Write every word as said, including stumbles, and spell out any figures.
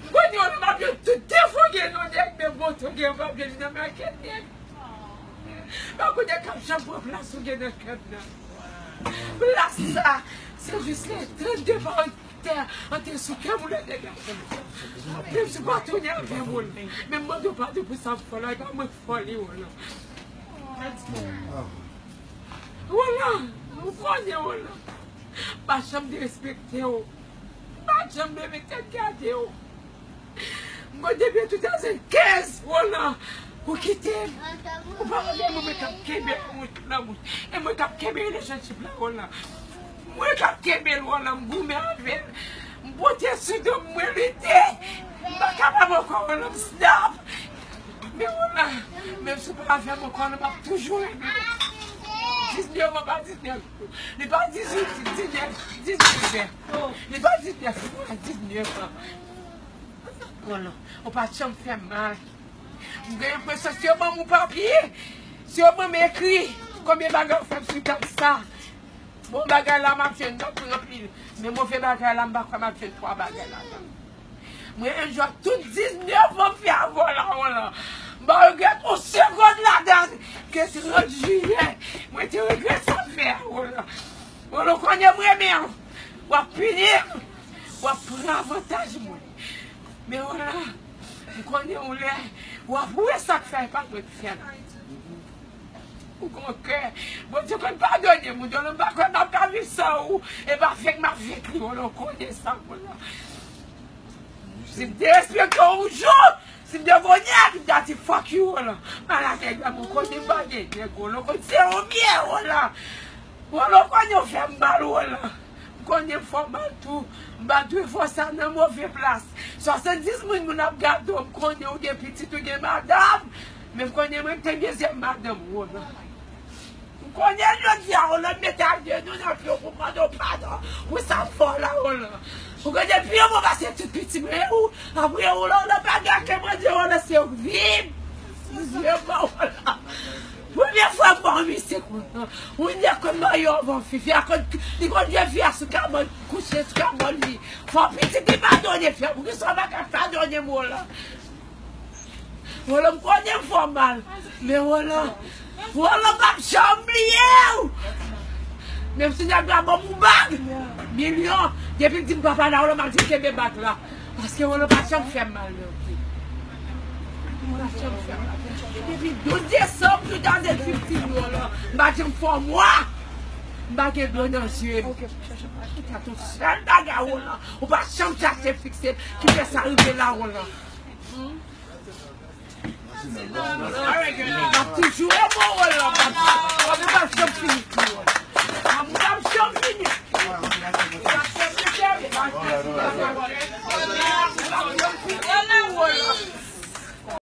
M konnen w nan m ap jwenn tout defo gen nan nèg, men bonte w gen m ap jwenn li nan men kèk nèg. Pa konnen k ap janm pran plas ou gen nan kè m nan. Plas sa, se jis lè trannde pa an te, an te sou kè m ou lè nèg la fè m. Menm si w pa tounen avè m, men m mande w padon pou sa m fè w la, e pa mwen k fè w li, Roland. Roland, ou konnen, Roland. M pa janm derespekte w. M pa janm leve tèt gade w. M konn depi de mil kenz, Roland, ou kite m. Ou pa wè mwen, mwen k ap kenbe lanmou, lanmou. E mwen k ap kenbe relationship la, Roland. Mwen k ap kenbe l, Roland, m goumen avè l. M pote sou do m, mwen lite. M pa kapab ankò, Roland, m stop. Men Roland, menm si w pa avè m ankò, Roland, m ap toujou renmen w. Diznèf an pa diznèf jou. Li pa dizuit, diznèf, diznèf. Li pa diznèf mwa, diznèf an. Roland, ou pa t janm fè m mal. M gen enpresyon si yo ban m yon papye, si yo ban m ekri konbyen bagay ou fè m sou tab sa. Bon bagay la m ap jwenn nan pran anpil, men move bagay la m pa kwè m ap jwenn twa bagay ladan. Mwen enjoy tout diznèf an m fè avè w la, Roland. M pa regrèt yon segonn ladan, ke trant jiyè mwen te regrèt sa m fè a, Roland. Roland, ou konnen m renmen w. W ap pini m. W ap pran avantaj mwen. Men Roland, m konnen yon lè w ap wè sa k fè e pa mwen k fè l. Ou gon kè. Bondye konn padone moun. Donk, m pa kwè m ap ka viv san ou. E pa fèk m ap fèk li, Roland, ou konnen sa, Roland. Si m derespekte w yon jou, si m te gon nèg, m ta di fuck you, Roland. Malad nèg la, mwen konnen m pa gen nèg, Roland, ou konn se yon byen, Roland. Roland, ou konnen w fè m mal, Roland. M konnen m fè w mal tou. M pa dwe fè w sa nan move plas. Swasanndis moun, moun ap gade w. M konnen w gen pitit, ou gen madanm. Men m konnen mwen, m te dezyèm madanm ou, Roland. M konnen jodi a, Roland, m mete ajenou nan pye w pou mande w padon pou sa m fè w la, Roland. Ou konnen pi yo mwen pase tout pitit mwen, ou, apre ou, Roland, pa gen ankenn manje, Roland, se ou k viv. Dizyèm an, Roland. Premye fwa m wè yon misye kontan. Ou nèk konn marye anvan fi. Fi a konn, li konn jwe fi a sou kabòn, kouche sou kabòn li. Fò pitit li padone fi a. Poukisa w pa ka padone m, Roland? Roland, m konnen m fè w mal. Men Roland, Roland, m p ap janm bliye w. Menm si nèg la ban m yon bag milyon, depi l di m papa la, Roland, m ap di l kenbe bag la. Paske Roland pa t janm fè m mal, men oke. Pa t janm fè m mal. Depi douz desanm two thousand fifteen, Roland, m pa t janm fè w mwa. M pa gen dlo nan zye m. Ou t ap yon sèl bagay, Roland. Ou pa t janm chache fikse m. Ki fè sa rive la, Roland. M ap toujou